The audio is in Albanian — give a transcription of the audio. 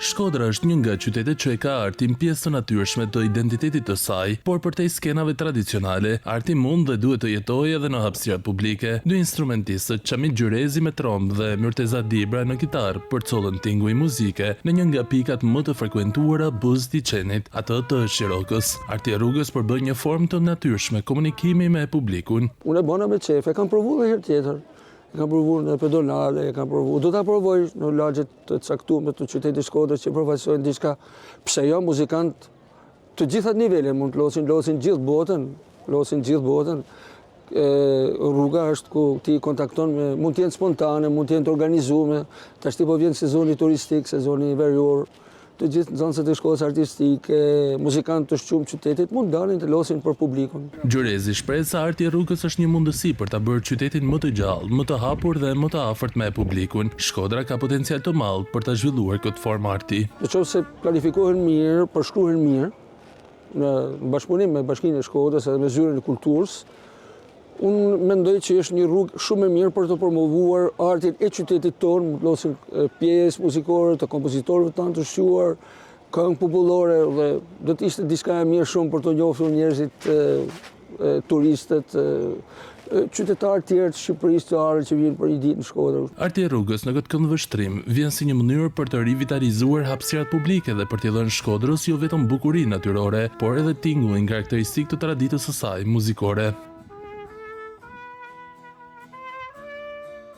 Shkodra është një nga qytetet që e ka artin pjesë të natyrshme të identitetit të saj, por përtej skenave tradicionale, arti mund dhe duhet të jetojë edhe në hapësirat publike. Dy instrumentistët, Qamil Gjyrezi me trombë dhe Myrteza Dibra në kitarë, përcollën tinguj muzike në një nga pikat më të frekuentuara buzë liqenit, atë të Shirokës. Arti i rrugës përbën një formë të natyrshme komunikimi me publikun. Unë e bëna me qejf, e kam provu dhe herë tjetër. E kam provu në pedonale, e kam provu, do ta provoj në lagjet të caktume të qytetit Shkodrës që përfaqësojnë diçka, pse jo muzikantë të gjitha nivele mund të losin, losin gjithë botën, losin gjithë botën. E, rruga është ku ti kontakton me, mund të jenë spontane, mund të jenë të organizume. Tashti po vjen sezoni turistik, sezoni verior, Të gjithë nxënësit e shkollës artistike, muzikantë të shquar të qytetit mund të dalin të losin për publikun. Gjyrezi shprehet se arti i rrugës është një mundësi për ta bërë qytetin më të gjallë, më të hapur dhe më të afërt me publikun. Shkodra ka potencial të madh për ta zhvilluar këtë formë arti. Në qoftë se planifikohen mirë, përshkruhen mirë, në bashkëpunim me Bashkinë e Shkodrës edhe me Zyrën e Kulturës, Unë mendoj që është një rrugë shumë e mirë për të promovuar artin e qytetit tonë, mund të losim pjesë muzikore të kompozitorëve tanë të shquar, këngë popullore dhe do të ishte diçka e mirë shumë për të njohur njerëzit, turistët, qytetarë tjerë të Shqipërisë të ardhur që vijnë për një ditë në Shkodër. Arti i rrugës në këtë këndvështrim vjen si një mënyrë për të rivitalizuar hapësirat publike dhe për t'i dhënë Shkodrës jo vetëm bukuri natyrore, por edhe tingullin karakteristik të traditës së saj muzikore.